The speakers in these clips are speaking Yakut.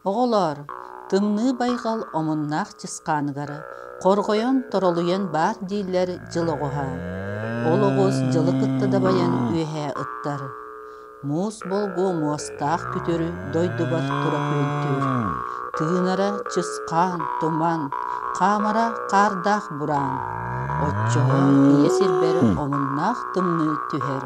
Оҕолоор, тымныы байҕал омуннаах чысхааныгар хорҕойон торолуйан баар дииллэр дьыл оҕуһа. Ол оҕус дьылы кытта дабайан үөһээ ыттар. Муус болгуо муостаах күтүр дойдубар тура күөнтүүр. Тыынара чысхаан, туман, хаамара хаардаах бураан. Оччоҕо ийэ сирбэр омуннаах тымныы түһэр.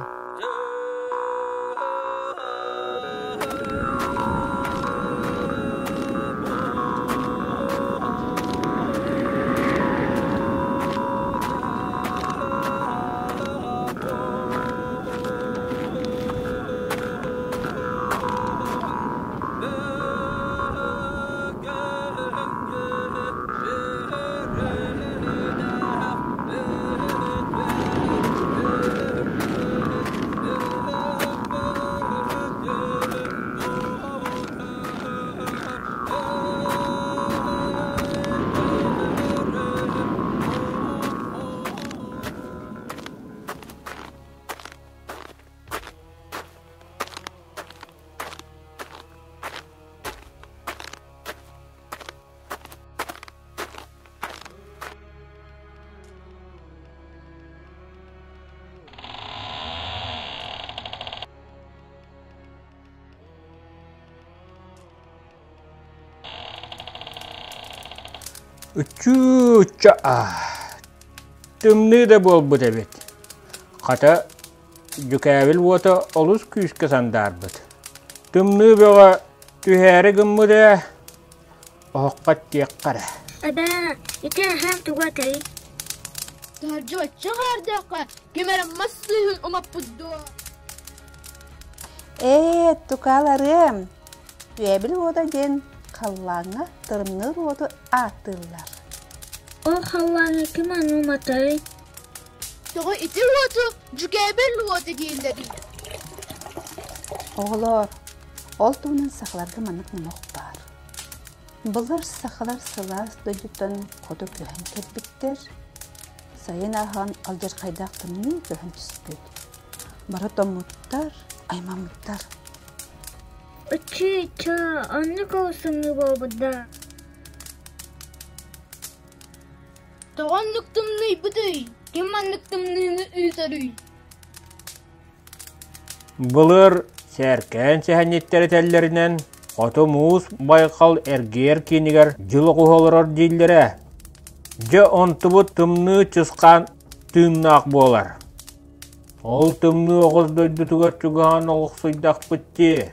Ыччуу-ычча Тымныы да буолбут эбит. Хата, дьүкээбил уота олус күүскэ сандаарбыт. Тымныы бөҕө түһээри гыммыт ээ, оһоххо тиэххэ эрэ. Эбээ, ити эһэм тугу этэй? Таһырдьа оччо хаардахха, ким эрэ мас сыыһын умаппыт дуо? Ээ, тукааларыам, Үөбүл уота диэн халлааҥҥа тырымныыр уоту ааттыыллар. Ол халлааны ким аны уматай? Тоҕо ити уоту дьүкээбил уота дииллэрий? Оҕолоор, ол туһунан сахаларга маннык номох баар. Былыр сахалар сылаас дойдуттан хоту көһөн кэлбиттэр. Сайын ааһан алдьархайдаах тымныы көһөн түспүт. Бары тоҥмуттар, аймаммыттар. Ыччыы-ычча, оннук ол сымныы буолбут да? Тоҕо оннук тымныйбытый? Ким маннык тымныыны ыытарый? Былыр сээркээн сэһэнньиттэр этэллэринэн, хоту муус Байкал эргийэр киинигэр дьыл оҕуһа олорор дииллэрэ. Дьэ онтубут тымныы чысхаан тыыннаах буолар. Ол тымныы оҕус дойдутугар чугаһаан олохсуйдахпыт дии.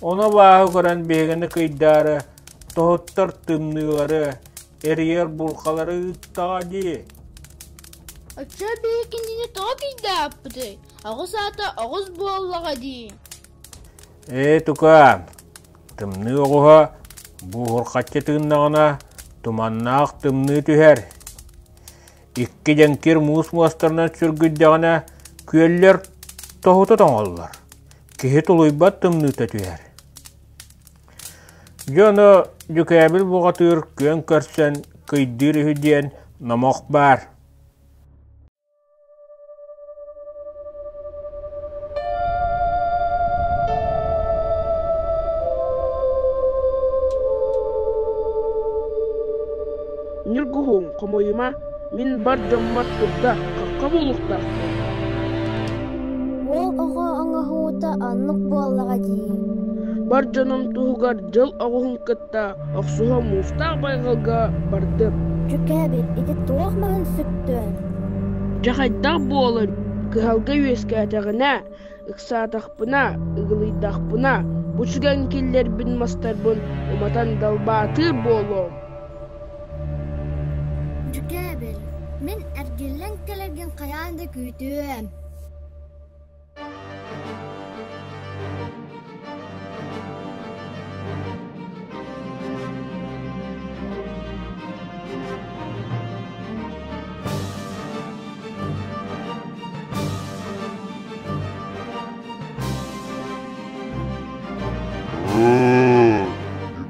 Ону абааһы көрөн биһигини кыйдаары тоһуттар тымныылары, эрийэр бурхалары ыыттаҕа дии. Оччо биһи кинини тоҕо кыйдааппытый? Оҕус аата оҕус буоллаҕа дии. Ээ, тукаам, тымныы оҕуһа буһурхаччы тыыннаҕына туманнаах тымныы түһэр. Икки дьэҥкир муус муостарынан сүргүйдэҕинэ, күөллэр тоһута тоҥоллор, киһи тулуйбат тымныыта түһэр. Дьэ ону дьүкээбил бухатыыр күөн көрсөн кыйдыыр үһү диэн номох баар. Ньургуһун, хомойума, мин бар дьоммор турда, хахха буолуохтаахпын. Уол оҕо оҥоһуута оннук буоллаҕа дии. Бар дьонум туһугар дьыл оҕуһун кытта охсуһа муустаах байҕалга бардым. Дьүкээбит, ити туох маһын сүктүөн? Дьэ хайдах буолар, кыһалга үөскээтэҕинэ, ыксаатахпына, ыгылыйдахпына, бу сүгэн киллэрбин мастарбын уматан далбаатыыр буолуом. Дьүкээбил, мин эргиллэн кэлэргин хайаан да күүтүөм.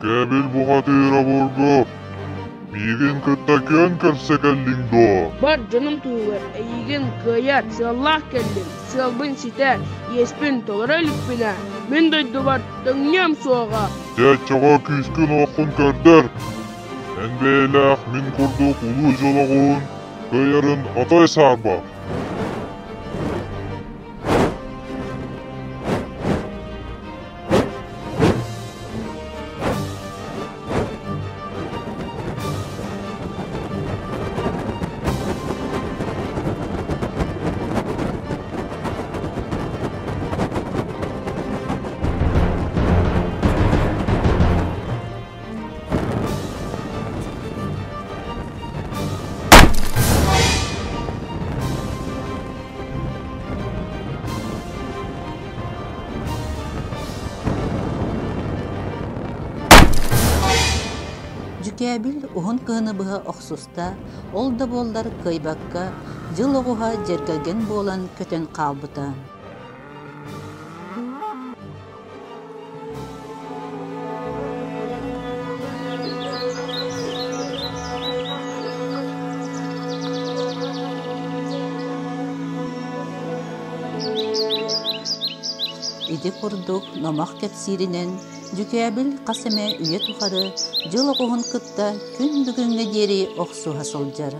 Дьүкээбил бухатыыр обургу, миигин кытта күөн көрсө кэллиҥ дуо? Бар дьонум туһугар эйигин кыайар сыаллаах кэллим, сыалбын ситэ, иэспин толоро иликпинэ. Мин дойдубар төҥнүөм суоҕа. Дьэ, оччоҕо күүскүн-уоххун көрдөр. Эн бэйэлээх мин курдук улуу дьол оҕуһун кыайарын отой саарба. Дьүкээбил уһун кыһыны быһа охсуста, ол да буоллар кыайбакка, дьыл оҕуһа дьэргэлгэн буолан көтөн хаалбыта. Ити курдук номох кэпсииринэн Дьүкээбил хас эмэ үйэ тухары дьыл оҕуһун кытта күн бүгүҥҥэ диэри охсуһа сылдьар.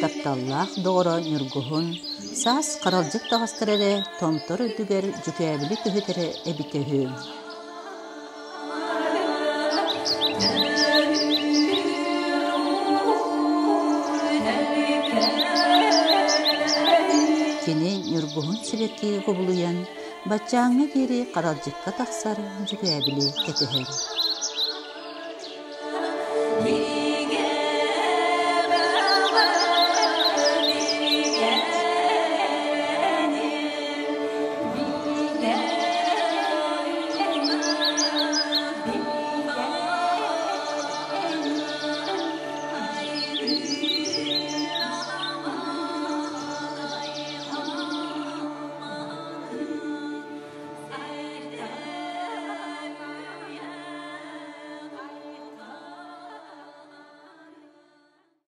Тапталлаах доҕоро Ньургуһун саас харалдьык таҕыстар эрэ томтор үрдүгэр дьүкээбили көһүтэрэ эбитэ үһү. Кини Ньургуһун сибэккигэ кубулуйан, баччааҥҥа диэри харалдьыкка тахсар дьүкээбили кэтэһэр.